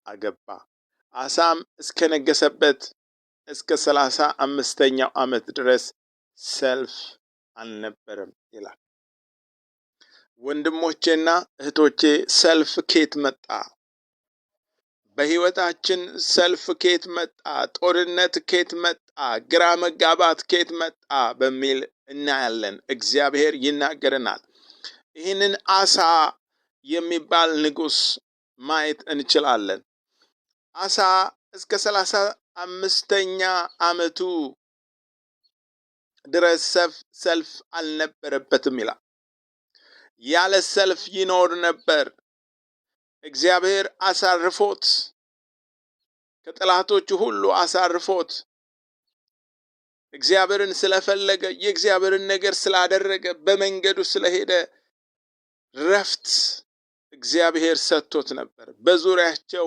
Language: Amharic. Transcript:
አገባ። አሳም እስከነገሰበት እስከ 35ኛው ዓመት ድረስ ሰልፍ አልነበረም ይላል። ወንድሞቼና እህቶቼ፣ ሰልፍ ኬት መጣ? በሕይወታችን ሰልፍ ኬት መጣ? ጦርነት ኬት መጣ? ግራ መጋባት ኬት መጣ? በሚል እናያለን። እግዚአብሔር ይናገረናል። ይህንን አሳ የሚባል ንጉሥ ማየት እንችላለን። አሳ እስከ 35ኛ ዓመቱ ድረስ ሰልፍ አልነበረበትም ይላል። ያለ ሰልፍ ይኖር ነበር። እግዚአብሔር አሳርፎት፣ ከጠላቶቹ ሁሉ አሳርፎት፣ እግዚአብሔርን ስለፈለገ፣ የእግዚአብሔርን ነገር ስላደረገ፣ በመንገዱ ስለሄደ ረፍት እግዚአብሔር ሰጥቶት ነበር። በዙሪያቸው